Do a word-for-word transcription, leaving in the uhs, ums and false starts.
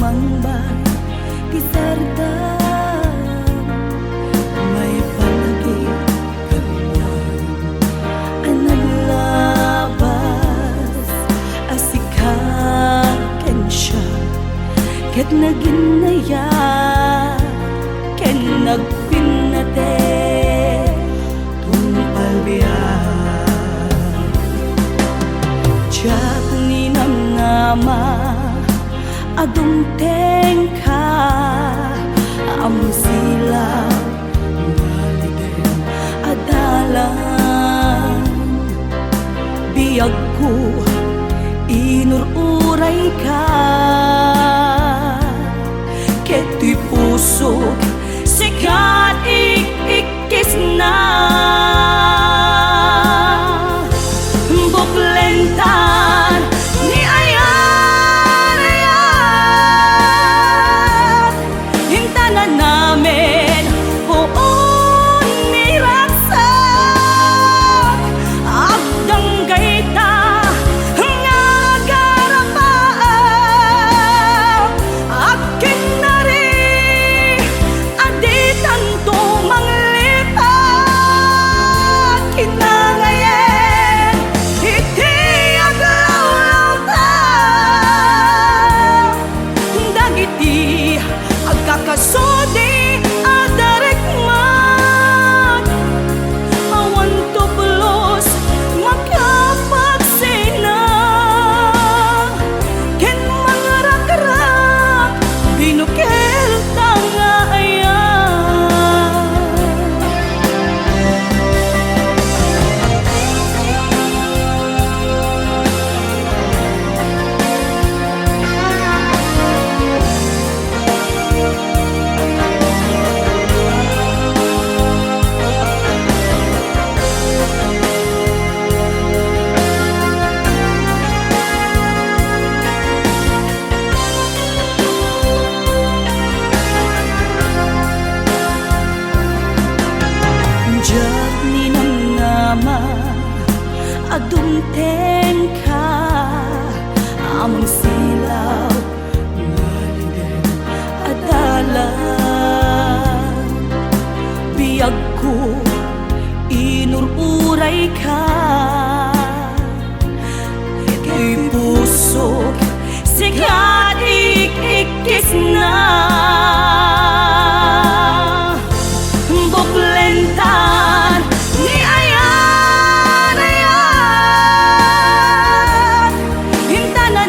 Pangbay ti sardam, maipanagik kalman a naglabas a sika ken siak, ket naginnayat ken nagpinnate tungpal biag. Diak ninamnama a dumtengka, a mangsilaw ngaruden a dalan. Biagko, inur-urayka, ket ti pusok sika ik-ikkisna. Buklentan ni ayarayat, intana namin puon ni ragsak. Agdanggayta nga agarapaam, agkinnari a ditanto manglipat. Kinangayen iti aglawlawta dagiti agkakasudi a darikmat. Awan tublos makapagsina ken mangrakrak binukel ta nga ayat. Diak ninamnama a dumtengka a mangsilaw ngaruden a dalan. Biagko, inur-urayka, iti pusok sika ik-ikkisna. Buklentan ni ayarayat, intana